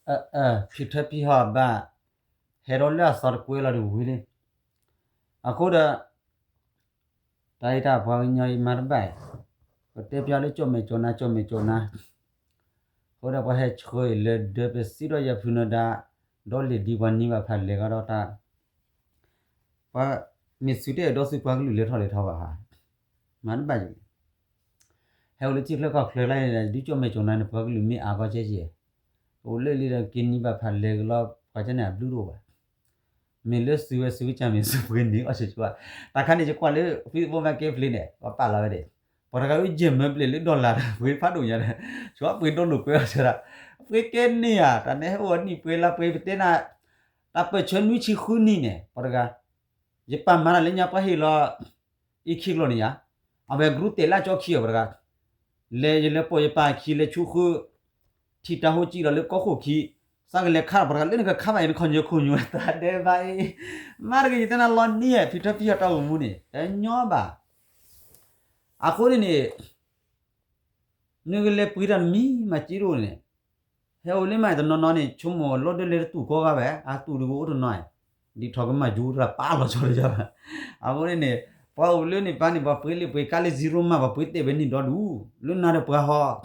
ဖံထၢဖံဟီၣ်ဘၣ် ဟဲထီၣ်လၢအသီတကွဲလီၤတဝံၤလံ. အဃိဒီး တၢ်အံၤတၢ်ပှၤကညီအံၤမၤတဘၣ်, ပတဲပျီလၢကၠီၣ်မဲာ်ကၠီၣ်နါ ကၠီၣ်မဲာ်ကၠီၣ်နါ, အဃိဒီးပှၤဟဲဆှၢအံၤလၢဒၢးပစံးထီၣ်ယၤဖုနၢၤဒါ, ဒီးလံာ်ဒံပှၤနံၤဘၣ်ဖးလဲၢ်ကဒီးတၢ် ပှၤမ့ၢ်သုတဲဒီးသုပှၤကလုာ်လဲၤထီၣ်လဲၤထီဘၣ်ဧါ, မၤတဘၣ်ယံၤ, ဟဲအိၣ်လၢထံချၢကီၢ်ချၢလၢန့ၣ် ဒုးကၠီၣ်မဲာ်ကၠီၣ်နါန့ၣ် ပှၤကလုာ်မ့ၢ်အါဂီၢ်ကဲကဲ, အိၣ်လၢလံဒီးက့ၤနံၤဘၣ်ဖးလဲၢ်ကလီ ပှၤကန့ၣ်အဘျုးတအိၣ်ဘၣ်. မ့ၢ်လၢသုဝဲသုကစၢ်မ့ၢ်သုပှ့ၤန့ၢ်အီၣ်ဆၢကၠိ, တၢ်ခါန့ၣ်ယကွၢ်လၢ Facebook Marketplace န့ၣ် ပှၤပာ်လီၤဝဲဒၣ်, ပှၤတဂၤအုၣ်ယဲၢ်မၢပျဲၢ်လၢ dollar တၢ်ပှ့ၤဖးဒိၣ်ညါဒီး, ဆိပှ့ၤဒိၣ်လိာ်ကွဲအီၤဆၢဒၣ်, ပှ့ၤကဲန့ၢ်ဧါ, တၢ်န့ၣ်ဟဲအိၣ်နံၣ်ပှဲၤလါပှဲၤပတဲနၤ, တၢ်ပၢၢ်ဆၢနွံဆံဃုနံၣ်န့ၣ် ပှၤတဂၤ ယပာ်မၤတၢ်လၢညါပှၤဟ့ၣ်လီၤ အံၤခံကျိၤန့ၣ်ယါ, အဝဲ group တဲာ်လၢကၠီခံအီၤပှၤတဂၤ, လဲၤယလဲၤပိာ်ယပာ်ခံလဲၤဆူဃု, ထံၣ်တၢ်ဟိကံလီၤလၢကီၢ်ခိၣ်ခံ, သးကလဲၤခါဒီးပှၤတဂၤလၢနကခါဘၣ်အံၤနခီၣ်ညိခိၣ်ညိ တၢ်ဒဲးဘၣ်အံၤ, မၤတဂ့ၤယတဲနၤလီၤနံၣ်ဧါ ဖံထၢဖံဟီၣ်တၢ်အိၣ်မူန့ၣ် တညီဘၣ်. အဃိန့ၣ်န့ၣ် နကလဲၤပှ့ၤတၢ်တမံၤမၤစ့တအိၣ်န့ၣ်, ဟဲအိၣ်လၢမးတနီၤနီၤန့ၣ် ဆိကမိၣ်လီၤဒၢလဲၤတတူၣ်ကိးဂၤဝဲ အတူၣ်တဂ့ၤအိၣ်တနီၤ, ဒ်ထီၣ်ကမၣ်ယူၤတရၣ်ပာ်လီၤဆီတယါဘၣ်. အဃိန့ၣ်န့ၣ် ပှၤအိၣ်လၢန့ၣ်ပၢ်န့ၣ် ပှၤပှ့ၤလံာ်ပှ့ၤကါလၢ zero မး ပှၤပှ့ၤတဲာ်ဝဲန့ၣ်ဒီဒူၣ် လၢနၤဒီးပှၤဟီ ဟဲ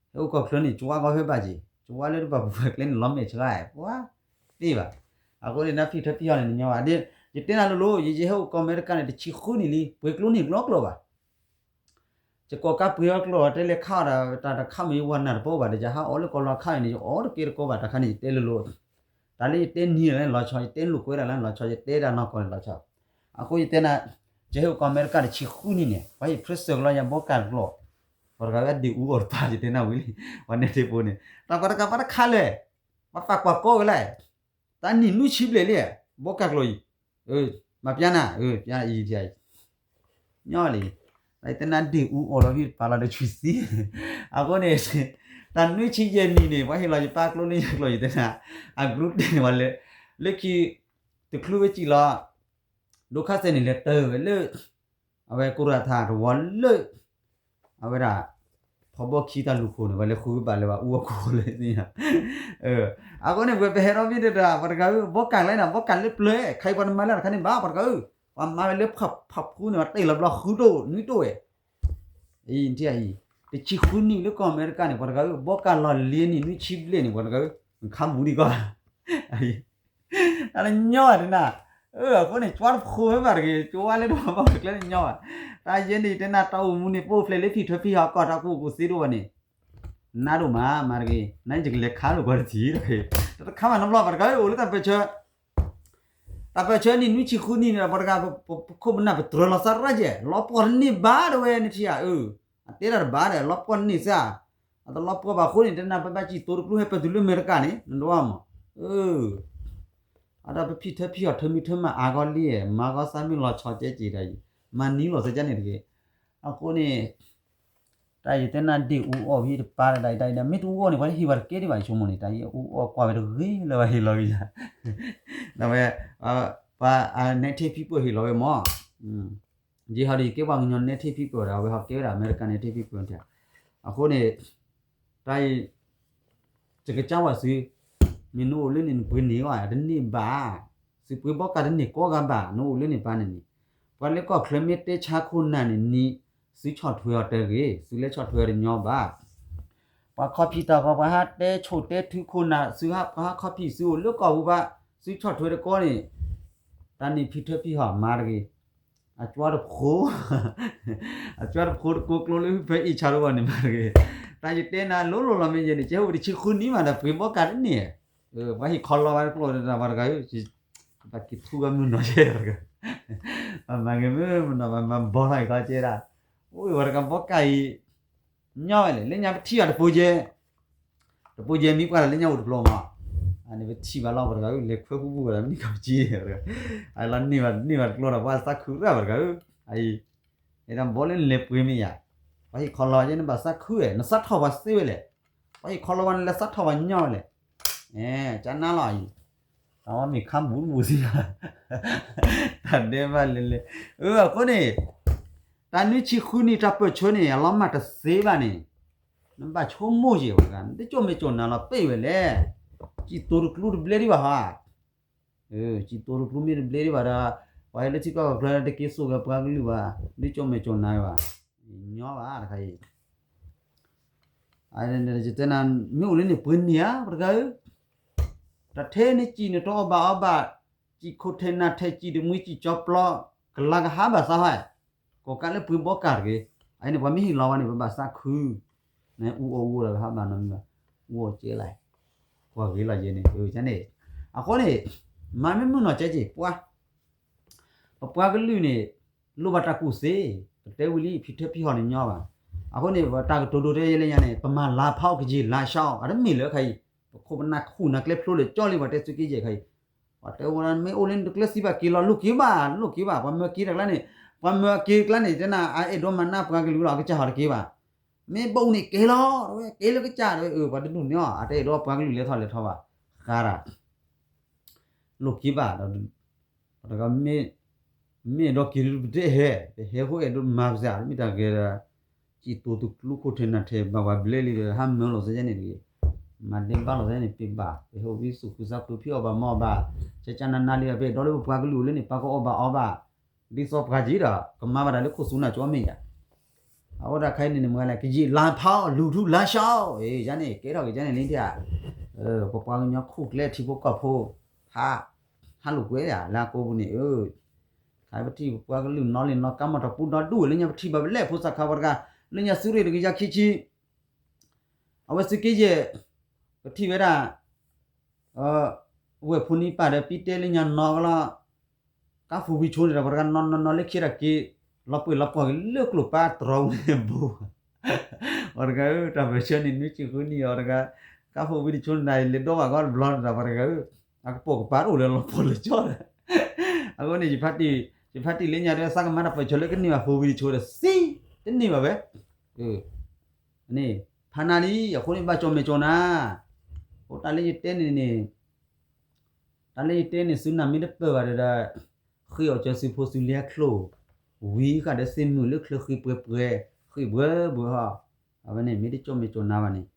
အိၣ်ကီၢ်ချၢန့ၣ် ကဝါဂီၢ်ဖဲဘၣ်က့ၤ ကဝါလၢတဘၣ်ပှၤပှဲၤကျဲန့ၣ် လီၤမဲာ်ဆှး ပှၤသ့ဘၣ်. အဃိန့ၣ် နဖံထၢဖံဟီၣ်န့ၣ် နညီဘၣ် ယတဲနၤလိၤလိၤ ယဟဲအိၣ်ကီၢ်အမဲရကၤန့ၣ် တဆံဃုနံၣ်လံ ပှ့ၤကျိန့ၢ်လီၤကျိၤဘၣ်. ယကိးကါပှ့ၤအီၤကျိၤ တဲလဲၤခးအီၤဒီး တၢ်တခးမ့ၢ်ယဝၤနၢ်တပၢၢ်ဘၣ်ဒီး ယဟးအီၣ်လၢကီၢ်လီၤခါအံၤန့ၣ် ယအီၣ်တကဲတကိးဘၣ် တၢ်ခါန့ၣ် ယတဲလိၤလိၤ တၢ်လၢယတဲနံၤလၢလီၤဆီ ယတဲလိာ်ကွဲဒၣ်လၢလီၤဆီ ယတဲဒၣ်နီၢ်ကီၢ်န့ၣ်လီၤဆီ. အဃိယတဲနၤ ယဟဲအိၣ်ကီၢ်အမဲရကၤတဆံဃုနံၣ်န့ၣ် ပှၤဟ့ၣ် present ကလီယၤဘီကၢ်တကျိၤ ပှၤတဂၤဝဲဒ့ၣ်အူအီၣ်တပၤ ယတဲနၤဝံၤလံ ပှၤနဲၣ်ထံဖိန့ၣ် တၢ်ပှၤတဂၤပှၤတခါလဲၣ် ပှၤသးကွၢ်ကီဝဲလဲၣ် တၢ်နံၣ်နွံဆံဘျဲၣ်လံ ဘီကၢ်ကျိၤအံၤ မၤပျါနၤ ပျါအံၤ ပျါအံၤ ညီလံ တၢ်ယတဲနၤဒ့ၣ်အူအီၣ်လီၤဖံတပၤလီၤဒီးဆွံသံ အဃိန့ၣ် တၢ်နွံဆံယဲၢ်နံၣ်န့ၣ် ပှၤဟ့ၣ်လီၤယပၢ်ကျိန့ၣ်ယကျိၤယတဲနၤ အ group တဲန့ၣ်ဝဲလၢ လၢခံ တချုးဝဲစံၣ်လီၤ ဒိခါစဲးန့ၣ်လဲၤတၢ်ဝဲလၢ အဝဲကိရၤထါတဝီလၢ အဝဲဒၣ် ဖီဘီခံတၢ်လူၢ်ခိၣ်န့ၣ် ပှၤလဲၤဃုဘၣ်လၢၤဘၣ်အူအီၣ်ခိၣ်လၢသ့ၣ်ညါ အဃိန့ၣ် ပဝဲပဟဲထီၣ်မ့ၢ်တတၢ် ပှၤတဂၤဧၢ ဘီကၢ်လၢန့ၣ် ဘီကၢ်လၢပျၢၤ ခါအံၤပှၤတမၤလၢတခါန့ၣ်ဘၣ် ပှၤတဂၤဧၢ ပှၤမၤဝဲလၢဖးဖူန့ၣ် ပှၤတ့ၢ်လီၤဘျီဃုတိၣ်နွံတိၣ်ဝဲ အံၤ တဆံဃုနံၣ်လၢကီၢ်အမဲရကၤန့ၣ် ပှၤတဂၤဧၢ ဘီကၢ်လီၤလံနံၣ်နွံဆံဘျဲၣ်န့ၣ် ပှၤတဂၤဧၢ နခါမူဒံးကီၢ် တၢ်လၢညီတနၤ အဃိန့ၣ် ကၠွါတဖိဝဲဘၣ်တဂ့ၤ ကၠွါလၢတဘၣ်ဘၣ်ကျဲန့ၣ်ညီဘၣ် တၢ်ယဲန့ၣ် တဲနၤတၢ်အိၣ်မူန့ၣ် ပအိၣ်ဖျဲၣ်လၢဖံထၢဖံဟီၣ်ကီၢ်တၢ်ကူၣ်ကူၣ်သ့တအိၣ်ဘၣ်န့ၣ် နါဒိၣ်မး မၤတဂ့ၤ နယကလဲၤခါလိာ်ကွၢ်တထံၣ်တဂ့ၤ တခါမးနီတဘျီ ပှၤတဂၤဧၢ အိၣ်လၢတၢ်ပၢၢ်ဆၢ တၢ်ပၢၢ်ဆၢနံၣ်နွံဆံဃုနံၣ်န့ၣ်ဒီး ပှၤတဂၤ ပခိၣ်ပနၢ်ပတြၢၤလီၤသးရၣ်ယဲၢ် လီၤပှီၢ်တန့ၢ်ဘၣ်တဝဲန့ၣ်ထံၣ်ဧါ အတဲတၢ်တဘၣ်ဒီး လီၤပှီၢ်တန့ၢ်စ့ၢ် အတလီၤပှီၢ်ဘၣ်အဃိန့ၣ် တနၤပဘၣ်စံၣ်သိတကျိဟဲပၢၢ်တုၤလၢအမဲရကၤန့ၣ် နဒိၣ်မး အၢ အဒီးပဖံထၢဖံဟီၣ်ထၢမုၢ်ထၢမးအါဂီၢ်လံ မၤဂီၢ်သးမုၢ်လီၤဆီကဲက့ၤတၢ်အံၤ မၤနံၤလီၤသကန့ၣ်တဂ့ၤ အဃိန့ၣ် တၢ်ယတဲနၤဒ့ၣ်အူအီၣ်ဖံတပၤတၢ်အံၤတၢ်အံၤဒီး မ့ၢ်တအူအီၣ်န့ၣ် ပှၤတဟ့ၣ်ပှၤတကဲဒံးဘၣ် ယဆိကမိၣ်န့ၣ် တၢ်ယအူအီၣ်ကွၢ်ဝဲတဂ့ၤလၢပှၤဟ့ၣ်လီၤက့ၤယၤ ဒီးဝဲ ပှၤအနဲၣ်ထံဖံပၢၢ်ဟ့ၣ်လီၤဝဲမး ယဟီဒ်ယကဲပှၤကညီနဲၣ်ထံဖံပၢၢ်ဒီး အဝဲဟီကဲဝဲဒၣ်အမဲရကၤနဲၣ်ထံဖံပၢၢ်န့ၣ် အဃိန့ၣ် တၢ်အံၤ ယကစၢ်ဝဲသု မ့ၢ်နအိၣ်လၢန့ၣ် နပှ့ၤန့ၢ်အီၣ်တန့ၢ်ဘၣ် သုပှ့ၤဘီကၢ်တန့ၢ်ကိးဂၤဘၣ် နအိၣ်လၢန့ၣ်ပၢ်န့ၣ်န့ၣ် ပှၤလၢကီၢ်ချၢမ့ၢ်တဲဆါခိၣ်နၢ်န့ၣ်န့ၣ် သုဆီၣ်ထွဲအီၤတဂ့ၤ သုလဲၤဆီၣ်ထွဲအီၤတညီဘၣ် ပှၤခီဖံးတၢ်ဂီၤ ပှၤဟးတဲဆိၣ်တဲထုခိၣ်နၢ် သုဟး ပှၤဟးခီဖံးသုအိၣ်လၢကီၢ်ပူၤဘၣ် သုဆီၣ်ထွဲတကိးန့ၣ် တၢ်န့ၣ်ဖံထၢဖံဟီၣ်မၤတဂ့ၤ အကၠွါတဖိ အကၠွါတဖိတကိးကျိလၢဖဲအ့ၣ်ဆါတဝီန့ၣ်မၤတဂ့ၤ တၢ်ယတဲနၤလိၤလိၤလီၤမ့ၢ်ယဲန့ၣ် ကဲအိၣ်တဆံဃုနံၣ်မးဒီးပှ့ၤဘီကၢ်တန့ၢ် ပှၤဟ့ၣ်ခီလီၤဝဲတကျိၤဒီးပှၤတဂၤဧၢ ပှၤက့ၤထူဝဲမုၢ်နီၤကဲတဂၤ ပှၤမၤဂ့ၤမုၢ်မနီၤ ပှၤမၤဘီထီၣ်အံၤခီကဲဒၣ် အိၣ်ဝဲတဂၤဘီကၢ်အံၤ ညီဝဲလဲၣ် လၢညါပထံၣ်ဘၣ်တပိၤယဲၢ် တပိၤယဲၢ်မံပှၢ်ဒီးလၢညါအိၣ်တဘျီမး အန့ၣ်ပထံၣ်ဘၣ်လီၤပှၤတဂၤဧၢ လဲၤခွဲးပူပူဝဲဒၣ် မ့ၢ်န့ၢ်ကီၢ်ပစံတဂၤ အလီၤန့ၢ်ဘၣ်န့ၢ်ဘၣ်တကျိၤဒီးပှၤသးခုရၣ်ပှၤတဂၤဧၢ အအံၤ အဲၣ်ဒိးဘီလၢနလဲၤပှ့ၤမ့ၢ်ယၤ ပှၤဟ့ၣ်ခီလီၤယဲၢ်နဘၣ်သးခုဝဲ နသးထီၣ်ပှၤသ့ဝဲလဲၣ် ပှၤဟ့ၣ်ခီလီၤဝဲနလဲၤသးထီၣ်ပှၤညီဝဲလဲၣ် ကနၣ်လီၤအံၤ တၢ်ဝဲမ့ၢ်ခါဘူးတဘူးသ့လီၤ တၢ်ဒဲးဘးလဲၤလဲၤ အဃိန့ၣ် တၢ်နွံဆံဃုနံၣ်တၢ်ပၢၢ်ဆၢန့ၣ် အလီၤမၢ်တသ့ဘၣ်န့ၣ် နဘၣ်ဆိကမိၣ်ယဲၢ်ဝဲတဂၤ နတကၠီၣ်မဲာ်ကၠီၣ်နၤလီၤ ပ့ၢ်ဝဲလဲၣ်. စံၣ်တိၤတကျူတဘျဲဒံးဘၣ်ဟါ, စံၣ်တိၤတကျူမ့ၢ်တဘျဲဒံးဘၣ်ဒီး ပှၤဟဲလၢထံကီၢ်ကီၢ်ချၢတက့ၤစိာ်က့ၤပှၤကလုာ်ဘၣ်, နတကၠီၣ်မဲာ်ကၠီၣ်နၤဘၣ်, ညီဘၣ်တခါအံၤ ယတဲနၤ မ့ၢ်အိၣ်လၢန့ၣ်ပှ့ၤန့ၢ်ဧါ ပှၤတဂၤဧၢ, တၢ်ထဲနစံၣ်နတအီၣ်ဘၣ်အီဘၣ်, စံၣ်ခိၣ်ထဲနၤထဲစံၣ်တမှံစံၣ်ကၠီပျီ, ကလၤကဟါဘၣ်သးဟဲ, ကိးကးလၢပှ့ၤဘီကၢ်တဂ့ၤ, အအံၤန့ၣ် ပှၤမ့ၢ်ဟ့ၣ်လီၤဝဲန့ၣ် ပဘၣ်သးခု, နအူအီၣ်အူအီၣ်ဒီးကဟါဘၣ်နီတမံၤဘၣ်, အူအီၣ်ကဲလၢ်, ကွၢ်ဂ့ၤလီၤယဲန့ၣ်, န့ၣ်, အဃိန့ၣ်, မၤမ့ၢ်မုၢ်နီၢ်ကဲက့ၤ ပှၤ ပပှၤကလုာ်န့ၣ်, လိၣ်ဘၣ်တၢ်ကူၣ်သ့, ပတဲဝံၤလံ ဖံထၢဖံဟီၣ်န့ၣ်ညီဘၣ်. အဃိန့ၣ် ပတၢ်ကတိၤဒိတဲယဲလၢညါန့ၣ် ပမၤလၤဖးအီၣ်ကယံာ်လါဆါအီၣ် အတမ့ၢ်လၢခါအံၤ, ပခိၣ်ပနၢ်ခူၣ်နၢ်ကျဲဖျိလၢာ်ကၠီလံ ပှၤတဲသုးက့ယဲၢ်ခါအံၤ, ပှၤတဲဝဲမ့ၢ်အိၣ်လၢနတကျၢၤစံးဘၣ်က့ၤလီၤ လိၣ်က့ၤဘၣ် လိၣ်က့ၤဘၣ် ပှၤမၢက့ၤတၢ်ကျါန့ၣ်, ပှၤမၢက့ၤတၢ်ကျါန့ၣ် တဲနၤ အအဲၣ်ဒိးမၤနၢ်ပှၤကလုာ်လီၤ အကစၢ်ဟီၣ်တက့ၤဘၣ်, မ့ၢ်ဘၣ်အိၣ်န့ၣ်က့ၤလီၤ တဝဲက့ၤလၢကစၢ်တဝဲ ပှၤတဒူၣ်န့ၢ်အီၤ အတအဲၣ်ဒိးပှၤကလုာ်လဲၤထီၣ်လဲၤထီဘၣ်, ဃါတၢ် လိၣ်က့ၤဘၣ်ဒီး, ပှၤတဂၤမ့ၢ်, မ့ၢ်အဲၣ်ဒိးက့ၤဒုးပတအဲၣ်ဟဲ, ပဟဲဃိအဲၣ်ဒိးမၤပစၢ် မ့ၢ်တၢ်ဂ့ၤဒီး, စံၣ်တိၤတကျူခိၣ်ထဲနၤထဲဘၣ်ပှၤဘျဲလံဒီး ဟးမၢလီၤသဲန့ၣ်တဂ့ၤ, မၤဒဲဘၣ်လီၤသဲန့ၣ်ပ့ၤဘၣ် ပဟဲအိၣ်ဝံသးစူၤဃုသးခုဖံးအီၣ်ဘၣ်မၤအီၣ်ဘၣ်, ကကနနါလံ ပအဲၣ်ဒိးလၢပပှၤကလုာ်အိၣ်လၢန့ၣ် ပှၤကအီၣ်ဘၣ်အီဘၣ်, ဒ်သိးပှၤက့ၤဒီး ကမၤဘၣ်တၢ်လၢခိၣ်သူနၢ်ကၠီမ့ၢ်ယၤ အဝဲဒၣ်ခဲအံၤန့ၣ် မ့ၢ်လဲၣ် ကယံာ်လါဖးအီၣ် လူၤထူလါဆါအီၣ် ယန့ၣ် ကဲထီၣ်က့ၤယန့ၣ်လံဒၣ်, ပပှၤကညီခိၣ်ကျဲထံဖိကီၢ်ဖိ, ဟး, ဟးလိာ်ကွဲယၤ လၢအကိးပူၤန့ၣ်, ခါပထံၣ်ပပှၤကလုာ်နီလံၤနီကါမီၣ်တၢ်ပူဒီဒူၣ်ဝဲလၢညါပထံၣ်ဘၣ်ပလဲၣ်ဖိသၣ်ခါပှၤတဂၤ, လၢညါသုးရ့ၣ်တကယၤခံဆံ အဝဲသုးက့ယဲၢ်, ပထံၣ်ဝဲဒၣ်, ဝဲၢ်ဖိနံပၢ်ဒီးပံတဲလၢညါနီၢ်ကလီၤ, ကါဖိဝံၤဆိန့ၣ်ဒီး ပှၤတဂၤနီၢ်နီၢ်နီၢ်လၢခံတၢ်က့ၤ, လီၤပှဲၤလီၤပှီၢ်က့ၤလၢကျိၤပၤတြီၤဝဲန့ၣ်ဘိ, ပှၤတဂၤဧၢ တၢ်ပၢၢ်ဆၢန့ၣ်နွံဆံဃုနံၣ်အီၤတဂၤ, ကါဖိဝံၤတဆိန့ၣ် လဲၤဒိဘၣ်ကီးတဘျီန့ၣ်ဒီး ပှၤတဂၤဧၢ, အကပိာ်ကပၤတအိၣ်လၢလီၤပှီၢ်လၢကၠီဒီး, အဃိန့ၣ် ယဖါတံၢ်, ယဖါတံၢ်လၢညါဒီး သးကမၤတၢ်ပၢၢ်ဆၢလၢကန့ၢ်ဘၣ်ဖိဝံၤတဆိဒီး စံ, တန့ၢ်ဘၣ်ဝဲ န့ၣ်, ဖးနၤလံ အဃိန့ၣ် ဘၣ်ကၠီၣ်မဲာ်ကၠီၣ်နၤ, အိၣ်တၢ်လၢယတဲန့ၣ်န့ၣ်, တၢ်လၢယတဲန့ၣ် သုနၢ်မ့ၢ်တပၢၢ်ဘၣ်ဒီး, ဃ့အီၣ်ကၢၤသုးဖိသုလံအချိၣ်, ဝံဃာ်ဒီးသ့ၣ်မုာ်လၢချၢဃ့ပှဲၤပှဲၤ, ဃ့ဘှဲဘှဲဟီ, အဝဲန့ၣ်မ့ၢ်တကၠီၣ်မဲာ်ကၠီၣ်နၤဘၣ်န့ၣ်,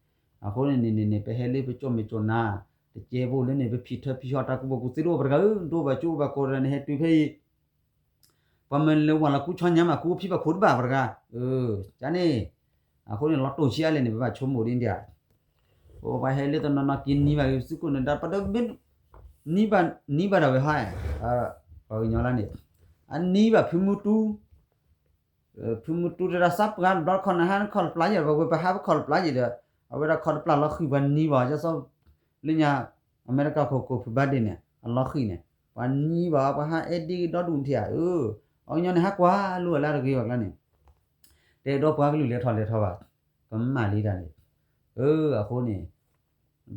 အဃိန့ၣ်န့ၣ်န့ၣ် ပဟဲလၢပကၠီၣ်မဲာ်ကၠီၣ်နၤ, တကဲဖိလၢန့ၣ် ပဖံးထၢဖံးဟီၣ်တၢ်ကူၣ်ဘၣ်ကူၣ်သ့တအိၣ်ပှၤတဂၤဧၢ, ဒိဘၣ်ကၠိဘၣ်ကိးဒီးန့ၣ်ဟဲတုၤဖဲအံၤ ပှၤမၢလၢဝၤလီၤကူဆီညါမး ကူဖံးဘၣ်ခိၣ်တဘၣ်ပှၤတဂၤ, ကန့ၣ်, အဃိန့ၣ် လီၤတိၢ်ဆံးအါလဲၣ်န့ၣ် ပဘၣ်ဆိကမိၣ်ဒ်ဒ်ဧါ, ပှၤဟဲလၢတနီၤနီၤက့ၤနံၤဘၣ်ဂ့ၤ သုးခိၣ်န့ၣ်ဒၣ် ပဒိး, နံၤဘၣ်ဒၣ်ဝဲဟါ, ပှၤကညီလၢန့ၣ်, အနံၤဘၣ်ဖုမူတူ ဖုမူတူတဒၣ်သးပှၢ်တဘျီတခီၣ်နဟါနခီၣ်တပျၢ်ယဲၢ် ပဝဲပဟးပခီၣ်တပျၢ်ယဲၢ်ဒီး, အဝဲဒၣ်ခီၣ်တပျၢ်လီၤဃံၢ်ပှၤနံၤဘၣ် ယဲသိး, လၢညါ, အမဲရကၤခိၣ်ကိၣ်ဖုဘၣ်ဒ့ၣ်န့ၣ် အလီၤဃံၢ်န့ၣ်, ပှၤနံၤဘၣ်ပှၤဟးအဲၣ်ဒ်က့ၤဒီဒူၣ်ထံၣ်ဧါ, ပှၤကညီန့ၣ်ဟးကွၢ်လိာ်အလၢတဂ့ၤဘၣ်ကျါန့ၣ်, တအဲၣ်ဒိးပှၤကလုာ်လဲၤထီၣ်လဲၤထီဘၣ်, ကမၣ်လံတၢ်န့ၣ်, အဃိန့ၣ်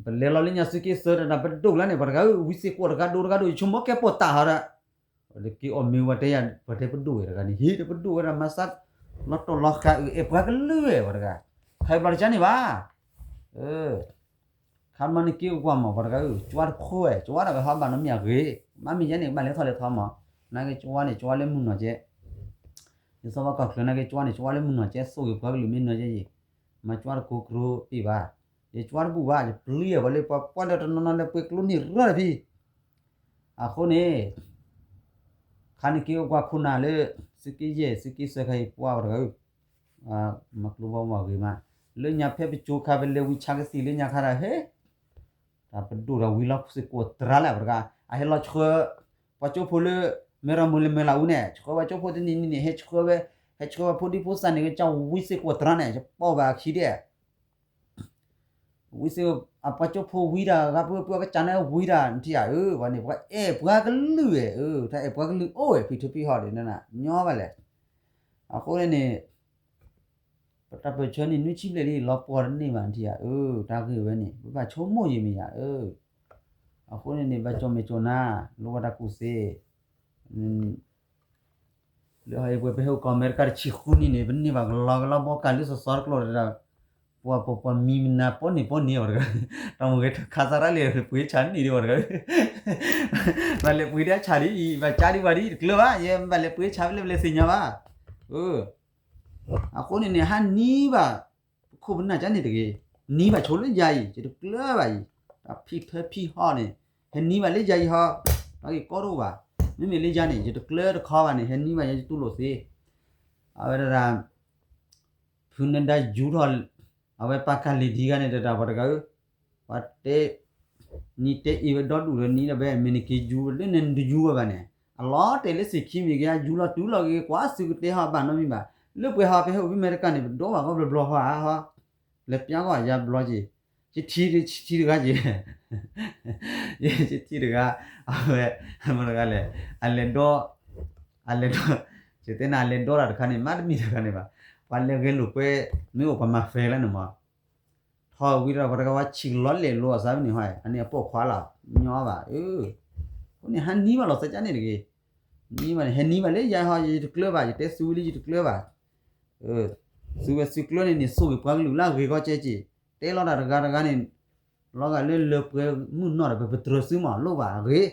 ပလဲၤလီၤလၢညါသုးက့သၢတဒၣ်ပဒိၣ်လၢန့ၣ် ပှၤတဂၤဧၢ ဝံသ့ၣ်ကိးတဂၤဒိတဂၤဒိ ယဆိကမိၣ်ကဲပိာ်တၢ်ဟီဒီး, ပှၤတက့ၤအီၣ်မ့ၢ်ဝဲတဲယၤ ပှၤတဲပဒိၣ်ဝဲတဂၤန့ၣ် ဟ့ၣ်တပဒိၣ်ဝဲဒၣ်မၤသး, လီၤတိၢ်လီၤဃာ်အုးအဲၣ်ပှၤကလုာ်ဝဲပှၤတဂၤ, ခါအံၤဘျီတကါန့ၣ်ဘၣ်, ခါမီန့ၣ်က့ၤကွၢ်မး ပှၤတဂၤဧၢ ကၠွါတဖိဝဲ ကၠွါတဂၤဟီဘၣ်နီတမံၤအဂ့ၤ, မ့မ့ၢ်ယဲန့ၣ် ကဘၣ်လဲၤထီၣ်လဲၤထီမး, နာ်က့ၤကၠွါန့ၣ် ကၠွါလၢမုၢ်နီၢ်ကဲ, ယသီဘၣ်ကီၢ်ချၢနာ်က့ၤကၠွါန့ၣ် ကၠွါလၢမုၢ်နီၢ်ကဲ သိၣ်ဂ့ၤပှၤကလုာ်မ့ၢ်နီၢ်ကဲယံၤ, မၤကၠွါတကိးကရိပံၣ်ဘၣ်, ယကၠွါတဘူၣ်ဘၣ် ယပျံၤဝဲလၢပှၤပှၤဒီးတနီၤနီၤလၢ ပှ့ၤကျိန့ၢ်ရၢၢ်တဖံး အဃိန့ၣ် ခါန့ၣ်က့ၤအိၣ်ကွၢ်ခိၣ်နၢ်လၢ သုးက့ယဲၢ် သုးက့သၢခါအံၤ ပှၤပှၤတဂၤဧၢ, မၤကျိဘီမၤဂ့ၤမး, လၢညါဖဲပကၠိခါ ပလဲၤဝံဆါကသံၣ်လၢညါခါတၢ်ဟဲ, တၢ်ပဒိၣ်တၢ်ဝံလီၤစ့ၢ်ကီးတြါလၢပှၤတဂၤ, အဟဲလီၤဆှၢ ပှၤကၠိဖိလၢ မဲရမုၢ်လၢမဲၢ်လးအူန့ၣ် ဆှၢဝဲကၠိဖိတနံၤနံၤန့ၣ် ဟဲဆှၢဝဲ, ဟဲဆှၢဝဲဖိဒံဖိသၣ်န့ၣ် ကစၢ်ဝံစ့ၢ်ကီးတြါန့ၣ် ယပိာ်ဘၣ်အခံဒဲး ဝံစ့ၢ်, အပှၤကၠိဖိဝံတၢ် ဂၤပှၤပှၤကစၢ်န့ၣ်ဝံတၢ် နထံၣ်ဧါ, အၢ ပှၤန့ၣ် ပှၤအဲၣ်ပှၤကလုာ်ဝဲ, အၢ တၢ်အဲၣ်ပှၤကလုာ်အိၣ်ဝဲ ဖံးထၢဖံးဟီၣ်ဒ်န့ၣ် ညီဘၣ်လဲၣ်. အဃိန့ၣ်န့ၣ် ပတၢ်ပၢၢ်ဆၢန့ၣ် နွံဆံဘျဲၣ်လံ လီၤပှီၢ်တန့ၢ်ဘၣ် နထံၣ်ဧါ, အၢ တၢ်ဂ့ၢ်ဝဲန့ၣ် ပဘၣ်ဆိကမိၣ်ယံာ်မ့ၢ်ယၤ, အၢ အဃိန့ၣ်န့ၣ် ဘၣ်ကၠီၣ်မဲာ်ကၠီၣ်နၤ လိၣ်ဘၣ်တၢ်ကူၣ်သ့ လၢဟီၣ်အံၤပှဲၤ ပဟဲအိၣ်ကီၢ်အမဲရကၤတဆံဃုနံၣ်န့ၣ် ပန့ၢ်ဘၣ်ကလီကလီဘီကၢ်လၢစီၤစီတကျိာ်ဒီး ပှၤပှၤပှၤမံမနၤပီန့ၢ်ပီန့ၢ်ဝဲတဂၤ, တၢ်မ့ၢ်ဂဲၤထၢၣ်ခးသရၣ်လံ ပှ့ၤဆါန့ၢ်ဒံးဝဲတဂၤ, ဘၣ်လဲၤပှ့ၤဒံးအဆၣ်ဒံးအံၤ ဘၣ်ကၠါဒံးဝဲဒံးတကျၢၤဘၣ် ယဲဘၣ်လဲၤပှ့ၤဆါဖဲလဲၣ်ပလဲၤသ့ၣ်ညါဘၣ်, အဃိန့ၣ်န့ၣ် ဟးနံၤဘၣ်, ပ ပခိၣ်ပနၢ်ကန့ၣ်တဂ့ၤ, နံၤဘၣ်ဆိလၢယၤအံၤ ယတကျၢၤဘၣ်အံၤ, တၢ်ဖံးထၢဖံးဟီၣ်န့ၣ် ဟဲနံၤဘၣ်လၢယၤအံၤဟီ, တၢ်ဂ့ၢ်ကီတအိၣ်ဘၣ်, မ့မ့ၢ်လၢယၤန့ၣ် ယတကျၢၤတခီဘၣ်န့ၣ် ဟဲနံၤဘၣ်ယၤ ယတူၢ်လိာ်သ့, အဝဲဒၣ် ဖုနဒါယူထီၣ် အဝဲပာ်ကၢ်လံၤဒံးဂၤန့ၣ် တဒၣ်ပှၤတဂၤဧၢ, ပှၤတဲ နံၤတဲအ့ၣ်ဝဲဒီဒူၣ်ဒီးနံၤဒီးဘဲ မ့ၢ်နက့ၤယူၤလၢနတယူၤဝဲဘၣ်န့ၣ်, အလီၤတဲာ်လၢစ့ၢ်ခံမံၤက့ၤ ယူၤလီၤတုၤလီၤက့ၤ ကွၢ်စုကတဲဟီၣ်ဘၣ်နီတမံၤဘၣ်, လၢပှဲၤဟီၣ်ဖဲဟဲအိၣ်ဖဲအမဲရကၤန့ၣ် ပဒိးဘၣ်ကီဘျီဘျီဟီဧါဟီ, လဲၤပျါကီၢ်ယၤဘျီက့ၤ, ယထံၣ်တဂၤက့ၤ ယထံၣ်တဂၤ, အဝဲ မတၤတဂၤလဲၣ်, အလဲၤဒီ အလဲၤဒီ ယတဲနၤ အလဲၤဒီတၢ်တခါန့ၣ် မ့တမ့ၢ်တခါန့ၣ်ဘၣ်, ပှၤလဲၤဂဲၤလိာ်ကွဲ မ့ၢ်အိၣ်ပှၤမၤ friend လၢန့ၣ်မး, ထီၣ်ဝံၤဒီးပှၤတဂၤဝဲဆံးလီၤလဲာ်လိာ်အသးဖဲန့ၣ်ဟီ, အန့ၣ်အပိာ်ခွါလီၤ, ညီဘၣ်, အဃိန့ၣ် ဟဲနံၤဘၣ်လီၤသးကန့ၣ်တဂ့ၤ, နံၤဘၣ်န့ၣ် ဟဲနံၤဘၣ်လၢယၤဟီ ယတကျၢၤဘၣ်, ယတဲသုဝဲလၢယတကျၢၤဘၣ်, သုဝဲသုကျၢၤန့ၣ်န့ၣ် ဆိၣ်ဂ့ၤပှၤကလုာ်လၢအဂ့ၤကီကဲက့ၤ, တဲလီၤတၢ်တဂၤတဂၤန့ၣ် လီၤဂာ်လၢလၢပှဲၤမုၢ်နီၢ်ဒီး ပပတြၢၤသုမး လိၣ်ဘၣ်အဂ့ၤ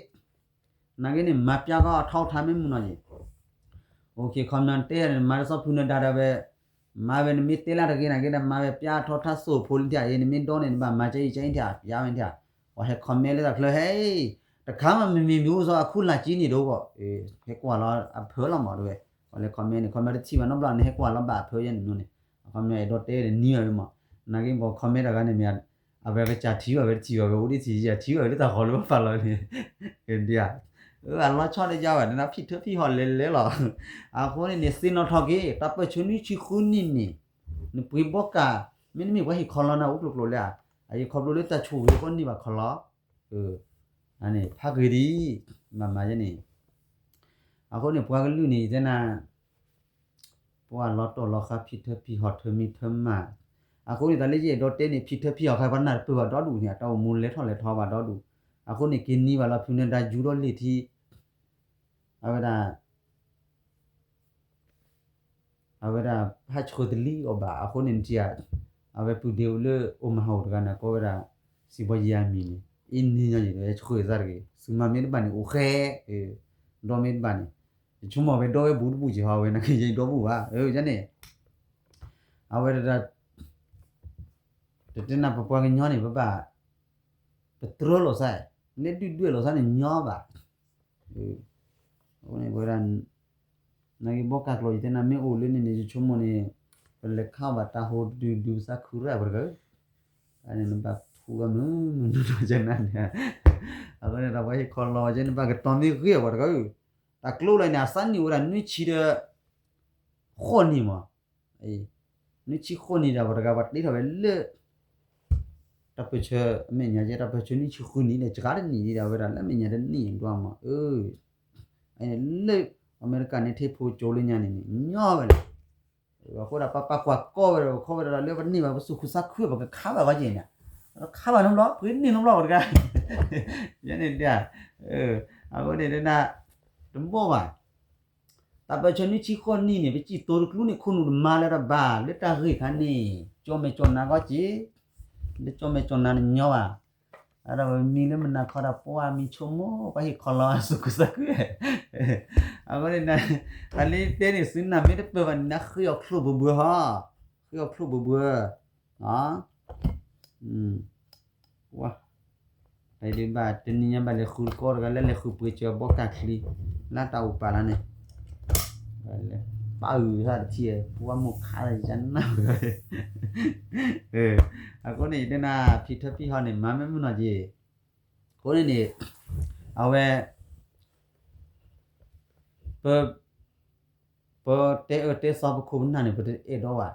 နာ်က့န့ၣ် မၤပျါကီအထီအထါမ့ၢ်မုၢ်နီၢ်ယံၤ, အိၣ်ခ့ comment တဲန့ၣ် မၤတသီဖုနဒါဒီးဝဲ, မၤဝဲနမ့ၢ်တဲလၢတဂ့ၤနာ်က့ဒီး မၤဝဲပျါထီထါစိၣ်ဖိလံထံဧါ, နမ့ၢ်ဒီန့ၣ် နဘၣ်မၤကဲအံၤကဲအံၤထံဧါ, ပျါဝဲထံဧါ, ပှၤဟဲ comment လၢတၢ်ချၢဟဲ, တခါမ့မ့ၢ်မံၤအိၣ်စီအခုလၢ်ကံန့ၣ်တအိၣ်ဘၣ်, ဟဲကွၢ်လီၤအဖၢလီၤမးတဝဲ, ပှၤလဲၤ comment န့ၣ် comment တထံၣ်ဘၣ်နီတဘျီန့ၣ် ဟဲကွၢ်လီၤဘၣ်အဖၢယဲန့ၣ်န့ၣ်, အခီပညီ အဲၣ်ဒိးတဲဒီးနံၤဘၣ်ဝဲမး, နာ်က့ ပှၤ comment တဂၤန့ၣ်မ့ၢ် အဝဲကစၢ်ထံၣ်ဘၣ်ဝဲတထံၣ်ဘၣ်ဝဲ အိၣ်ဒံးထံၣ်ယထံၣ်ဘၣ်ဝဲလၢတၢ်ဃီလၢပဖးလီၤန့ၣ်, ဒ်, အလီၤဆီတယါဘၣ် နဖံးထၢဖံးဟီၣ်လဲၤလဲၤလီၤ, အဃိန့ၣ်န့ၣ် သ့ၣ်နီၣ်ထီၣ်က့ၤ တၢ်ပၢၢ်ဆၢနွံဆံဃုနံၣ်န့ၣ်, နပှ့ၤဘီကၢ်, မ့တမ့ၢ်ပှၤဟ့ၣ်ခီလီၤနၤအိၣ်ကျိၤကျိၤလၢ, အအံၤခီဖျိလၢတၢ်ဆိၣ်ဂ့ၤဃီန့ၢ်ဘၣ်ခီလီၤ, အန့ၣ် ဖးဂ့ၤဒံး, မၤမၤယဲန့ၣ်, အဃိန့ၣ် ပှၤကလုာ်န့ၣ် ယတဲနၤ ပှၤလီၤတိၢ်လီၤဃါဖံးထၢဖံးဟီၣ်ထၢမံထၢမး, အဃိန့ၣ် တၢ်လၢယအဲၣ်ဒိးတဲန့ၣ် ဖံးထၢဖံးဟီၣ်ခါ ပှၤနၢ်တပၢၢ်ဘၣ်ဒီဒူၣ်န့ၣ် အတၢ်အိၣ်မူလဲၤထီၣ်လဲၤထီဘၣ်ဒီဒူၣ်, အဃိန့ၣ် က့ၤနံၤဘၣ်လီၤ ဖုနဒါယူထီၣ်လံာ်ထံ, အဝဲဒၣ် အဝဲဒၣ် ဟးဆှၢတလံအီၤဘၣ် အဃိန့ၣ်နထံၣ်ဧါ, အဝဲပုၢ်ဒ့အိၣ်လၢ Omaha တဂၤန့ၣ် ကိးဝဲဒၣ် စံးဘီယံၤအမံၤန့ၣ် အ့ၣ်န့ၣ်ညီန့ၣ် ဆှၢသးတဂ့ၤ သုမၤမ့ၢ်တဘၣ်န့ၣ် အိၣ်ဃဲ, ဒီးမ့ၢ်တဘၣ်န့ၣ် ယဆိကမိၣ်ဝဲဒီဝဲဘူးတဘူးက့ၤဟီ အဝဲနာ်က့ယဲဒီဘူးဘၣ် ယန့ၣ် အဝဲဒၣ် တတဲနၤပပှၤကညီန့ၣ် ပဘၣ် ပတြၢလိာ်သး, လၢဒုၣ်ဒွဲၣ်လိာ်သးန့ၣ်ညီဘၣ်. အဃိန့ၣ် ပဝဲဒၣ် နာ်က့ဘီကၢ်ကျိၤ ယတဲနၤမ့ၢ်အိၣ်လၢန့ၣ်န့ၣ် ယဆိကမိၣ်န့ၣ် ပလဲၤခးဘၣ်တၢ်ဟိဒုဒုသးခုရၣ်ပတဂၤဧၢ, အန့ၣ်နဘၣ်ထူဝဲမုၢ်မုၢ်နီၢ်နီၢ်ကနၤန့ၣ်, အဃိန့ၣ်ဒီးပှၤဟ့ၣ်ခီလီၤဝဲကဲန့ၣ် ဘၣ်ကတီၤမ့ၢ်ဂ့ၤအပှၤတဂၤဧၢ, တၢ်ကျိလၢန့ၣ် အသးနံၣ်အိၣ်ဝဲဒၣ်နွံဆံဒီး ဃိးနံၣ်မး နွံဆံဃိးနံၣ်ဒီးပှၤတဂၤပှၤတ့ထီၣ်ဝဲလၢ တၢ်ပၢၢ်ဆၢအမဲာ်ညါကဲ တၢ်ပၢၢ်ဆၢနွံဆံဃုနံၣ်ဒီး စှၤတနံၣ်ဒီး အဝဲဒၣ်လၢအမဲာ်ညါတနံၣ်ဒွးမး အၢ လၢ အမဲရကၤန့ၣ် ထံဖိကၠိလၢညါန့ၣ်န့ၣ် ညီဝဲလီၤ. အဃိဒီးပပာ်ကွၢ်ကီဝဲဒီး ပခီဝဲဒၣ်လၢပန့ၢ်ဘၣ်ပသူၣ်ခုသးခု ပကခးဘၣ်ဝဲကဲန့ၣ်, ခးဘၣ်နီတဘျီ ပှ့ၤန့ၢ်နီတဘျီပှၤတဂၤ ယဲန့ၣ်ဒၣ် အဃိန့ၣ်ဒၣ် တဘီဘၣ် တၢ်ပၢၢ်ဆၢနွံဆံဃိးနံၣ်န့ၣ် ပစံၣ်တိၤတကျူန့ၣ် ခိၣ်နူာ်တမၤလၢၤတၢ်ဘၣ် လၢတၢ်ဂ့ၢ်ခါန့ၣ် ကၠီမဲာ်ကၠီနါကီက့ၤ, လၢကၠီမဲာ်ကၠီနါန့ၣ်ညီဘၣ်, အဒီးပမံၤလၢမုၢ်နၤခီဒီး ပှၤမံၤဆိကမိၣ် ပှၤဟ့ၣ်ခီလီၤအသူၣ်ခုသးခု, အဃိန့ၣ် တၢ်လၢတဲန့ၣ် သုနၢ်မ့ၢ်တပၢၢ်ဘၣ်န့ၣ် နဃ့အီၤချိၣ်ဘှၢဘှၢဟီ, ဃ့အီၤချိၣ်ဘှၢဘှၢ ဝါ, တၢ်ဒုးဘၣ် တနံၤညါဘၣ်လဲၤဃုတကီတဂၤလၢလဲၤဃုပှ့ၤစၢၤဘီကၢ်ချံ လၢတၢ်အိၣ်ပာ်လၢန့ၣ်, ပၢ်အုၣ်သးတထံၣ် ပှၤမိၢ်ခါလၢယနၢ်, အဃိန့ၣ် ယတဲနၤ ဖံးထၢဖံးဟီၣ်န့ၣ် မၤမ့ၢ်မုၢ်နီၢ်က့ၤ, အဃိန့ၣ်န့ၣ် အဝဲ ပ ပတဲအၢတဲသီပခိၣ်ပနၢ်န့ၣ် ပတအဲၣ်ဒိးဘၣ်,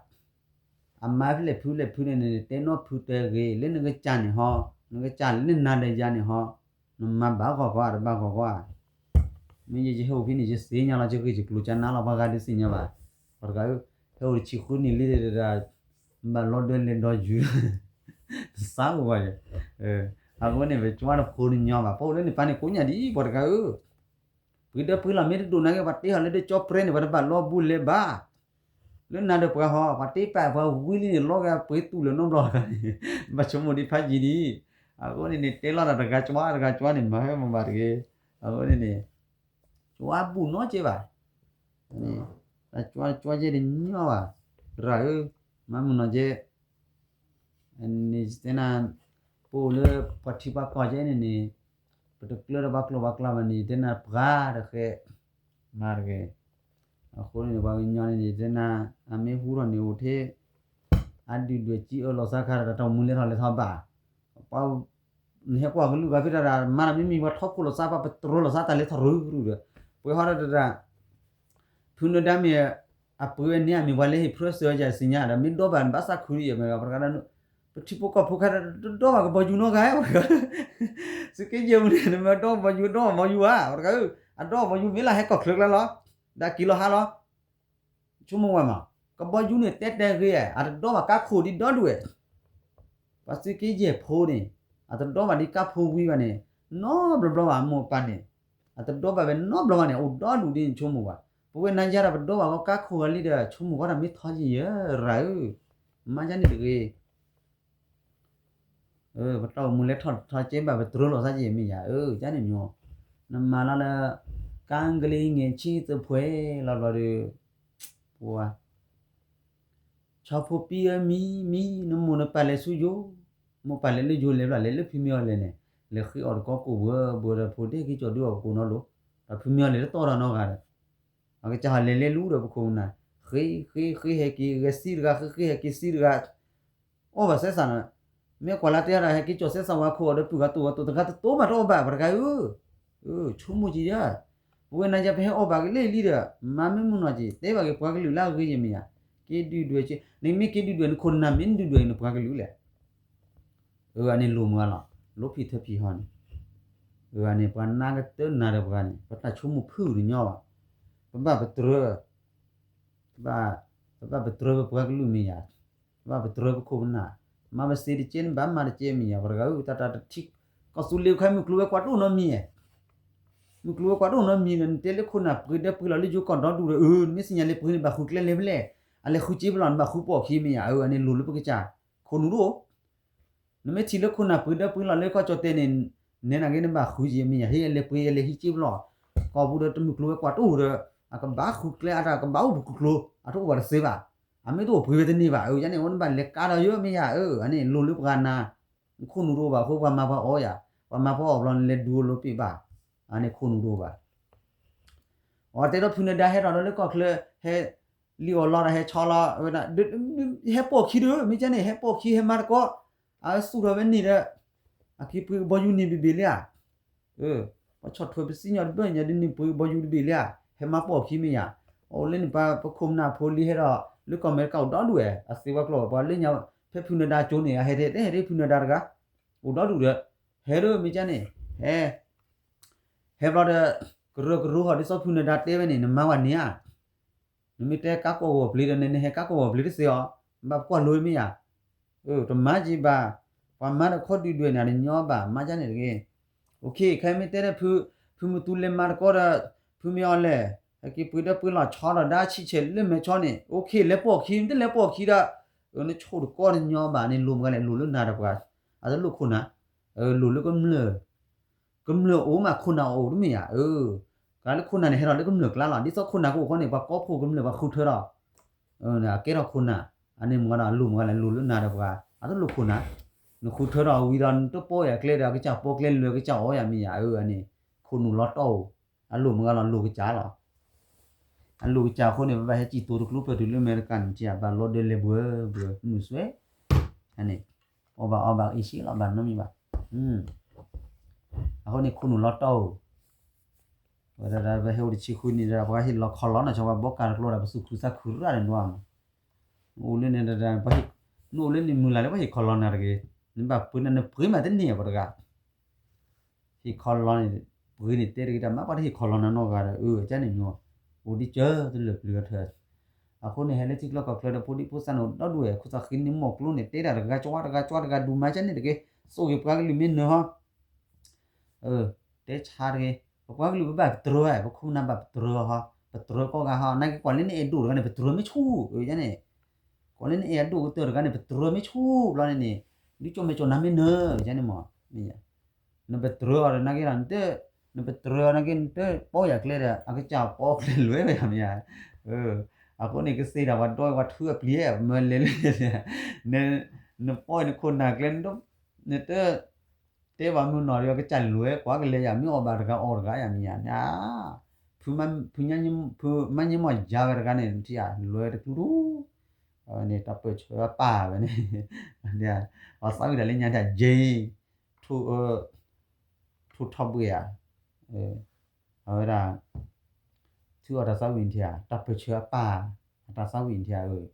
အမါဖဲလဲၣ်ဖုလဲၣ်ဖုန့ၣ်န့ၣ် တဲနီၢ်ဖုတဲဂ့ၤ လၢနကစၢ်န့ၣ်ဟီ, နကစၢ်လၢနၤဒီးယၤန့ၣ်ဟီ, နမၤဘၣ်ဂီၢ်ဂီၢ်ဧါ တဘၣ်ဂီၢ်ဂီၢ်ဧါ, မ့ၢ်ယဟဲအိၣ်ဖဲန့ၣ် ယသ့ၣ်ညါလီၤ ယဂ့ၢ်ယကျိၤကနါလီၤ ပှၤဂၤဒုးသ့ၣ်ညါဘၣ်, ပှၤတဂၤဧၢ, ဟဲအိၣ်တဆံဃုနံၣ်လံဒီး ဘၣ်လီၤဒၢလဲၤဒီးယုၢ် သးအိၣ်ဘၣ်, အဃိန့ၣ် ပကွၢ်တဖိတညီဘၣ် ပအိၣ်လၢန့ၣ်ပၢ်န့ၣ်ကိးညါဒ် ပှၤတဂၤဧၢ, ပှ့ၤဒီးပှ့ၤလီၤ မ့ၢ်တဒိၣ်နာ်က့ ပှၤတ့ဟီၣ်လၢဒၢကၠီပြဲန့ၣ် ပှၤတဘၣ်လီၤဘူၣ်လဲၤဘၣ်, လၢနၤဒီးပှၤဟီ ပှၤတ့ပာ်ပှၤဝံၤလံန့ၣ် လီၤဂာ်ပှ့ၤတူၢ်လၢၤနီတဘျီ, ဘၣ်ဆိကမိၣ်ဒ်ဖးယံၤဒ်, အဃိန့ၣ်န့ၣ် တဲလီၤတၢ်တဂၤကွၢ်တဂၤကွၢ်န့ၣ် မၤဟဲမၤဘၣ်တဂ့ၤ, အဃိန့ၣ်န့ၣ် ကွၢ်ဘူၣ်နီကဲဘၣ်, တၢ်ကွၢ်ကွၢ်ကဲတညီဘၣ်, ရၣ်ဧၢ, မၤမုၢ်နီၢ်ကဲ, န့ၣ်တဲနၤ, ပအိၣ်လၢပှၤထံပှၤကီၢ်ကဲန့ၣ်န့ၣ်, ပတကျၢၢ်ဒီးပှၤကျိာ်ပှၤကျဲဘၣ်န့ၣ် တဲနၤပှၤတဃဲ, မၤတဂ့ၤ, အဃိန့ၣ် ပှၤကညီန့ၣ်န့ၣ် တဲနၤ, အမ့ၢ်ဟူထီၣ်န့ၣ်အိၣ်ထဲ, အဒုၣ်ဒွဲၣ်ကံအၢၣ်လီၤသးခါဒီး တၢ်မူလဲၤထီၣ်လဲၤထီဘၣ်, ပှၤ နဟဲကွၢ်ကလုၢ်ဂၤဖဲတၢ်ဒၣ် မၤတၢ်မ့မ့ၢ်ပှၤထီၣ်ဖိးလိာ်သး ပှၤပတြၢၤလိာ်သးတၢ်လဲၤထီၣ်ရုရုဒီး, ပှဲၤဟီဒီးတၢ်, ဖုနဒါမ့ၢ်, အပှ့ၤဝဲန့ၣ် အမ့ၢ်ပှၤလၢဟ့ၣ်ဖြၢစၢၤယၤစံညါဒီး မ့ၢ်ဒီဘၣ်နဘၣ်သးခုဒ်ယဲၢ်မ့ၢ်ဂ့ၤ ပတဂၤဒီး, ပထံဖိကီၢ်ဖိခါဒီး တဒီဘၣ်ကဘီယူၤနီတဂၤ, ပတဂၤ, သုးက့ယဲၢ်မုၢ်န့ၣ် နမ့ၢ်ဒီဘီယူၤ ဒီဘီယူၤဧါ ပတဂၤဧၢ, အဒီဘီယူၤမ့ၢ်လၢဟဲကီၢ်ချၢကျါလီၤ, ဒီးက့ၤလီၤဟါလီၤ ဆိကမိၣ်ဝဲမး, ကဘီယူၤန့ၣ်တဲတဲဂ့ၤ, အတဒီဘၣ်ကါခိၣ်ဒ်ဒီဒူၣ်ဝဲ, ပှၤသုးက့ယဲၢ်ဖိန့ၣ်, အတဒီဘၣ်ဒ်ကါဖိဝံၤဘၣ်န့ၣ်, နီဘျီဘျီဘၣ်မိၢ်ပၢ်န့ၣ်, အတဒီဘၣ်ဝဲနီဘျီဘၣ်န့ၣ် အိၣ်ဒီဒူၣ်ဒ်န့ၣ်ဆိကမိၣ်ဘၣ်, ပဝဲနၤယၤဒီးပဒီဘၣ်ဂီၢ်ကါခိၣ်ဂၤလံဒီး ဆိကမိၣ်ဂီၢ်တၢ်မ့ၢ်ထီယံာ်ယဲၢ်ရၤဧၢ, မၤယါန့ၣ်တဂ့ၤ ပတၢ်အိၣ်မူလဲၤထီၣ်ထီကဲဘၣ် ပတြၢၤလိာ်သးက့မ့ၢ်ယၤဧၢ, ကန့ၣ်မ့ၢ်, နမၤလီၤလၢ ကါကလံၤငဲၤဆံသဖှဲလီၤဘျီဒီး, ပှၤ, ဆီဖိပံဧၢမံမံ နမိၢ်နပၢ်လဲၤဆူယိၤ, မိၢ်ပၢ်လဲၤလၢယိၤလဲၤဘျီ လဲၤလၢဖံမ့ၢ်အီၤလဲၤန့ၣ်, လဲၤဃ့အီၣ်တကီကိၣ်ဘှၢဘှၢဒီး ဖိဒ့ၣ်က့ၤကၠီၤဒုအီၣ်ပကိးနီလိၤ, ဒီးဖံမ့ၢ်အီၤလဲၤတတီဒီးနီတဂၤဒီး, အကစၢ်ဟီလဲၤလဲၤလူဒီးပခိၣ်ပနၢ်, ဃ့ဃ့ဃ့ဟဲက့ၤဂဲၤစံတဂၤ ဃ့ဃ့ဟဲက့ၤစံတဂၤ အီၣ်ဘၣ်စဲးစးန့ၣ်, မ့ၢ်ကွၢ်လၢတဲဒၣ် ဟဲက့ၤကၠီၤစဲးစးဝါခိၣ်အီၤဒီးပုၢ်ဂၤတိၢ်ဂၤတိၢ်တဂၤတတိၢ်မးတအီၣ်ဘၣ် ပှၤတဂၤဧၢ, ဆိကမိၣ်က့ၤယၤ, ပဝဲနၤယၤပဟဲအီၣ်ဘၣ်က့ၤလၢလံဒီး မၤမ့ၢ်မုၢ်နီၢ်က့ၤ တဲဘၣ်က့ၤပှၤကလုာ်လၢအဂ့ၤယဲၢ်မ့ၢ်ယၤ, က့ၤဒုၣ်ဒွဲၣ်က့ၤ နမ့ၢ်က့ၤဒုၣ်ဒွဲၣ် နခိၣ်နနၢ်မ့ၢ်ဒုၣ်ဒွဲၣ် နပှၤကလုာ်လဲၣ် အၢ အန့ၣ်လိၣ်မုၢ်ဂၤလီၤ, လိၣ်ဖံးထၢဖံးဟီန့ၣ်, အၢ အန့ၣ် ပှၤနါကတၢၢ်နၤဒီးပှၤန့ၣ် ပတၢ်ဆိကမိၣ်ဖုၣ်တညီဘၣ်, ပဘၣ်ပတြၢၤ, ပဘၣ်ပတြၢၤပပှၤကလုာ်မ့ၢ်ယၤ, ပဘၣ်ပတြၢၤပခိၣ်ပနၢ်, မၤပစ့တကဲန့ၣ် ဘၣ်မၤတကဲမ့ၢ်ယၤ ပှၤတဂၤဧၢ တၢ်တၢ်တထံ, ကီၢ်သူလ့ၤခါမုၢ်ကျိၤဝဲၤကွာ်တအိၣ်နီတမံၤ, မုၢ်ကျိၤဝဲၤကွာ်တအိၣ်နီတမံၤဒီး နတဲလၢခိၣ်နၢ်ပှ့ၤဒၢပှ့ၤလီၤလၢယိၤကီၢ်ဒီဒူၣ်ဒီး အၢ နမ့ၢ်စံၣ်ညါလဲၤပှ့ၤန့ၣ် ဘၣ်ဃုကျဲလဲၤဖဲလဲၣ်, အလဲၤဃုစ့ဖဲလဲၣ် နဘၣ်ဃုပိာ်ခံမ့ၢ်ယၤ အၢ အန့ၣ်လိၣ်လၢပကစၢ်, ခိၣ်နူာ်တအိၣ် နမ့ၢ်ထံၣ်လၢခိၣ်နၢ်ပှ့ၤဒၢပှ့ၤလီၤလၢကီၢ်ကၠီၣ်တဲာ်န့ၣ်, နဲနာ်က့ နဘၣ်ဃုယဲၢ်မ့ၢ်ယၤ ဟ့ၣ်အလဲၤပှ့ၤအလဲၤဟံးစ့ဖဲလဲၣ်, ကီၢ်ပူၤဒီးတမုၢ်ကျိၤဝဲၤကွာ်တအိၣ်ဒီး, အကဘၣ်ဃုကျဲအတၢ်ကဘၣ်အိၣ်ပူၤကျိၤ အတအိၣ်ဘၣ်တသ့ဘၣ်, အမ့ၢ်တအိၣ်ပှ့ၤဝဲတန့ၢ်ဘၣ် အၢ ယန့ၣ် အိၣ်နဘၣ်လဲၤကါဒီးယဲၢ်မ့ၢ်ယၤ အၢ အန့ၣ်လိၣ်လၢပှၤနၤ, ခိၣ်နူာ်တအိၣ်ဘၣ်အဃိ ပှၤမၤပှၤအီၣ်ယၤ, ပှၤမၤပှၤအီၣ်ဘျီန့ၣ် လဲၤဒုးအိၣ်လိာ်ပ့ၢ်ဘၣ်, အန့ၣ်ခိၣ်နူာ်တအိၣ်ဘၣ် အဝဲတဲဒီးဖုနဒါဟဲထီၣ်ဒီးလၢကီၢ်ချၢ, ဟဲလံၣ်အီၣ်လီၤဒီးဟဲဆီလီၤဝဲဒၣ်, ဟဲပိာ်ခံဒီး မ့ၢ်ကဲန့ၣ် ဟဲပိာ်ခံဟဲမၤတကီ, အသူၣ်ထီၣ်ဝဲန့ၣ်ဒီး, အက့ၤပှ့ၤကဘီယူၤန့ၣ်ဘ့ၣ်ဘ့ၣ်လံဧါ, ပှၤဆီၣ်ထွဲပစံၣ်ညီၣ်တဘၣ်ညါဒ်န့ၣ် ပှ့ၤကဘီယူၤတဘ့ၣ်လံဧါ, ဟဲမၤပိာ်ခံမ့ၢ်ယၤ, အိၣ်လၢန့ၣ်ပှၤပခိၣ်ပနၢ်ဖိလံဟဲဒီး လၢကီၢ်အမဲရကၤအိၣ်ဒီဒူၣ်ဝဲ အသ့ဝဲကျိာ် ပှၤလၢညါ, ဖဲဖုနဒါကၠိန့ၣ် အဟဲတဲဟဲဒၣ်ဖုနဒါတဂၤ, အိၣ်ဒီဒူၣ်ဒီး, ဟဲဒီးမ့ၢ်ကဲန့ၣ်, ဟဲ ဟဲဘျီဒီး, ကရၢကရိဟီၣ်ဒ်သိးဖုနဒါတဲဝဲန့ၣ် နမၤဝဲန့ၣ်ဧါ, နမ့ၢ်တဲကါကီၢ်ဂီၤပျ့ၤဒီး နဟဲကါကီၢ်ဂီၤပျ့ၤတသ့အီၤ, ဘၣ်ပကွၢ်လိမ့ၢ်ယၤ, တမၤက့ၤဘၣ်, ပှၤမၤဒီးခီဒုၣ်ဒွဲၣ်န့ၣ် တညီဘၣ် မၤကဲန့ၣ်တဂ့ၤ, ခဲမ့ၢ်တဲဒီး, ဖုမုၢ်သူလဲၤမၤတကီဒီး, ဖုမ့ၢ်အီၤလဲၣ်, ဟဲက့ၤပှ့ၤဒီးပှ့ၤလီၤဆီဒီး ဒါဆံၣ်ဆဲးလၢမဲာ်ဆီန့ၣ် အိၣ်ခ့ လဲၤပိာ်ခံ မ့ၢ်တလဲၤပိာ်ခံဒီး, နဆိၣ်တကီတညီဘၣ်န့ၣ် လိၣ်မ့ၢ်ဂၤလဲၣ် လိၣ်လၢနၤဒီးပှၤ, အတလိၣ်ခိၣ်နၢ်, လိၣ်လၢကမျၢၢ် ကမျၢၢ်အိၣ်မးခိၣ်နၢ်အိၣ်တမ့ၢ်ဧါ, အၢ, ကလၢခိၣ်နၢ်န့ၣ် ဟဲထီၣ်လၢကမျၢၢ်ကျါလီၤ, ဒ်သိးခိၣ်နၢ်ကအိၣ်ဃီန့ၣ် ပှၤကီၢ်ဖိကမျၢၢ်ပှၤဃုထၢထီၣ်, အကဲထီၣ်ခိၣ်နၢ်, အန့ၣ်မ့ၢ်ဒီးအလိၣ်မ့ၢ်ဂၤလဲၣ် လိၣ်လၢနၤဒီးပှၤ, အတလိၣ်ခိၣ်နၢ်, နဃုထၢထီၣ်ဝံၤဒီး နတပိာ်ယၤကျဲဒီး အကစၢ်ပိာ်ကျဲလၢာ် အကစၢ်အီၣ်ယၤမ့ၢ်ယၤ, အၢ အန့ၣ်, ခိၣ်နူာ်လီၤတီၢ်အိၣ်, အလိၣ်မ့ၢ်ဂၤလီၤ လိၣ်ကစၢ်လီၤ အလိၣ်ကစၢ်အဃိန့ၣ် ပဘၣ်ဟဲစံၣ်တိၤတကျိပၢၢ်တုၤလၢအမဲရကၤန့ၣ် ဘၣ်လီၤဒၢလဲၤဘှၢဘှၢမုၢ်စွဲ, အန့ၣ်, အီၣ်ဘၣ်အီဘၣ်အ့ၣ်စ့လီၤ ဘၣ်နီတမံၤဘၣ်, အဃိန့ၣ် ခိၣ်နူာ်လီၤတီၢ်အိၣ်, ဝဲဒၣ်ပဟဲအိၣ်တဆံဃုနံၣ်ဒီး ပှၤဟ့ၣ်လီၤခီလီၤနီၤ ဆီပှၤဘီကၤတကျိဒီး ပသူၣ်ခုသးခုရၣ်န့ၣ်ဒွးမး, နအိၣ်လၢန့ၣ်, နအိၣ်လၢန့ၣ်မုၢ်လၢ်လၢပှၤဟ့ၣ်ခီလီၤနၤတဂ့ၤ, နဘၣ်ပှ့ၤနၤ နပှ့ၤမးတန့ၢ်ပှၤတဂၤ ဟ့ၣ်ခီလီၤန့ၣ်, ပှ့ၤန့ၣ်တဲတဂ့ၤတၢ်မး ပှၤတဟ့ၣ်ခီလီၤနၤနီတဂၤဒီး အၢ ကန့ၣ်မ့ၢ်, အိၣ်ဒ်ကၢတလၢာ်ပျုၤအထၢ, အဃိန့ၣ် ဟဲလၢထံကျိကီၢ်ချၢဒီး ဖိဒံဖိသၣ်န့ၣ်အိၣ်ဒီဒူၣ်ဝဲ ခိၣ်သးဃံန့ၣ် မီၢ်ကျိန့ၣ် တဲဒၣ်တဂၤကၠီတဂၤကၠီတဂၤဒူၣ်မး ကန့ၣ်တဂ့ၤ, သိၣ်ဂ့ၤပှၤကလုာ်မ့ၢ်နၢၤဟီ တဲဆါတဂ့ၤ, ပပှၤကလုာ်ပဘၣ်ပတြၢၤဝဲ ပခိၣ်ပနၢ်ဘၣ်ပတြၢၤဟီ, ပတြၢၤကိးဂၤဟီ နာ်က့ၤကွၢ်လၢနအဲၣ်ဒိၣ်တဂၤန့ၣ် ပတြၢၤမ့ၢ်ဆူၣ်, န့ၣ်, ကွၢ်လၢနအဲၣ်အဒိၣ်ကတၢၢ်တဂၤန့ၣ် ပတြၢၤမ့ၢ်ဆူၣ်ဘျီန့ၣ်န့ၣ်, ဒုကၠီမဲာ်ကၠီနၤမ့ၢ်နၢၤန့ၣ်မး, နပတြၢၤအီၤဒီးနာ်က့ၤဒီး နတ, နပတြၢၤအီၤနာ်က့ၤ နတပိာ်ယၤကျဲဒီး အကစၢ်ပိာ်ကျဲလွဲဝဲယၤမ့ၢ်ဧါ, အဃိန့ၣ် ကသ့ဒီးပှၤဒီပှၤထုအပျံၤ မၢလဲၤလၢ, န နပီၢ်အံၤနခိၣ်နၢ်ကျဲ နတ တဲဘၣ်မုၢ်နီၢ်ဒီး ကစၢ်လဲၤကွၢ်ကလဲၤယၤ မ့ၢ်အီၣ်ဘၣ်တဂၤအီၣ်တဂၤယၤမ့ၢ်ယၤန့ၣ်, ဖု မါညဲမီၢ်ယါဝဲတဂၤန့ၣ် ထံၣ်ဧါ လဲၤတကျူၤထူ, အဝဲန့ၣ် တၢ်ပၢၢ်ဆၢအပၢ်ဝဲန့ၣ်, ပှၤသးဝံၣ်တၢ်လၢညါတၢ် Jay ထိ ထိၣ်ထီဘှံးဧါ, အဝဲဒၣ် ဆူအီၤတၢ်သးဝံၣ်ထံၣ်ဧါ တၢ်ပၢၢ်ဆၢအပၢ် အတၢ်သးဝံၣ်ထံၣ်ဧါ,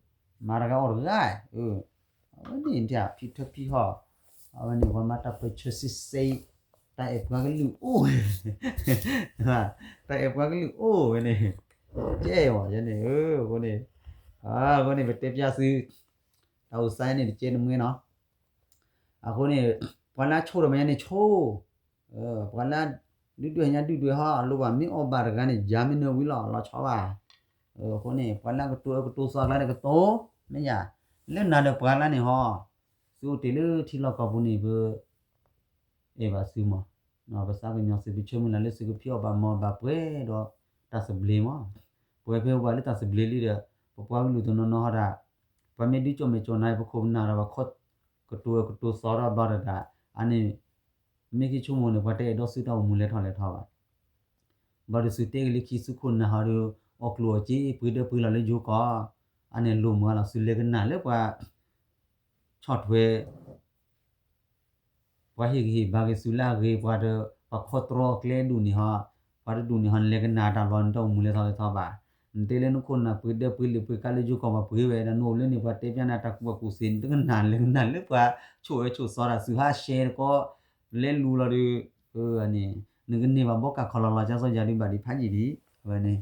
မၤတဂၤအီၣ်တဂၤ, အဝဲန့ၣ်ထံၣ်ဧါ ဖံထၢဖံဟီၣ်, အဝဲန့ၣ် ပှၤမၤတၢ်ပၢၢ်ဆၢစံစ့, တၢ်အဲၣ်ပှၤကလုာ်အိၣ်ဝဲ, တၢ်အဲၣ်ပှၤကလုာ်အိၣ်ဝဲန့ၣ်, ကဲဝဲန့ၣ်, အဃိန့ၣ်, အဃိန့ၣ် ပတဲပျၢ်သု တၢ်အိၣ်စါန့ၣ် တကဲတမှဲနီၤ, အဃိန့ၣ် ပှၤလၢအဆိၣ်ဒီးမဲာ်ညါန့ၣ်ဆိၣ်, ပှၤလၢ ဒုၣ်ဒွဲၣ်ညါဒုၣ်ဒွဲၣ်ဟီ အလိၣ်ဘၣ်မ့ၢ်အီၣ်ဘၣ်တဂၤန့ၣ် ယၤမ့ၢ်နၢၤဝံၤလီၤ လီၤဆီဘၣ်, အဃိန့ၣ် ပှၤလၢကတိၤအၢကတိၤသီအကျါန့ၣ်ကတိၤ, မ့ၢ်ယၤ, လၢနၤဒီးပှၤလၢန့ၣ်ဟီ, သုအိၣ်တ့ၢ်လၢထံလီၢ်ကီၢ်ပူၤန့ၣ် ပ အဲၣ်ဘၣ်သုမး, ပသးကညီၤသု ပဆၢမုၢ်လၢ်လၢသုကဖံးအီၣ်ဘၣ်မၤဘၣ်ပှဲၤဒီးတၢ်သဘျ့မး, ပဝဲဖဲပှၤလၢတၢ်သဘျ့လံဒီး ပပှၤကလုာ်တနီၤနီၤဟီဒၣ်, ပှၤမ့ၢ်ဒုးကၠီၣ်မဲာ်ကၠီၣ်နါ ပခိၣ်ပနၢ်ဒီးပှၤခီကတိၤအၢကတိၤသီထီၣ်ဘျီတဒၣ်, အန့ၣ် မ့ၢ်က့ၤဆိကမိၣ်န့ၣ် ပှၤတအဲၣ်ဒိးသုတၢ်အိၣ်မူလဲၤထီၣ်လဲၤထီဘၣ်, ဘၣ်ဒီးသုတဲက့ၤလၢခံသုခိၣ်နၢ်ဟီဒီး အီၣ်ကျိၣ်အီၣ်စ့ ပှ့ၤဒၢပှ့ၤလီၤလၢယိၤကီၢ်, အန့ၣ်လိၣ်မးလီၤ သုလဲၤကနၣ်လၢပှၤ ဆီၣ်ထွဲ ပှၤဟ့ၣ်ဂံၢ်ဟ့ၣ်ဘါက့ၤသုလၢအဂ့ၤ ပှၤဒီး ပှၤခီတြီအကျဲဒူၣ်န့ၣ်ဟီ, ပှၤတဒူၣ်န့ၣ်ဟီ နလဲၤကနၣ်တၢ်လီၤ နတၢ်အိၣ်မူလဲၤထီၣ်လဲၤထီဘၣ်, နတဲလၢနခိၣ်နၢ်ပှ့ၤဒၢပှ့ၤလံာ်ပှ့ၤကါလၢယိၤကီၢ် ပှၤပှ့ၤဝဲဒီး နအိၣ်လၢန့ၣ် ပှၤတဲပျၢ်နၤတၢ်ကူၣ်ဘၣ်ကူၣ်သ့ နတကနၣ်လဲၤကနၣ်လၢပှၤဆိၣ်အၢဆိၣ်သီတၢ် သုဟးရှဲတကီး လဲၤလူၤလီၤဒီး, အန့ၣ် နကန့ၢ်ဘၣ်ဘီကၢ်ခီလီၤလီၤ ကၢ်စီၤယၤဒုးဘၣ်ဒံးဖးယံာ်ဒံး, အဝဲန့ၣ်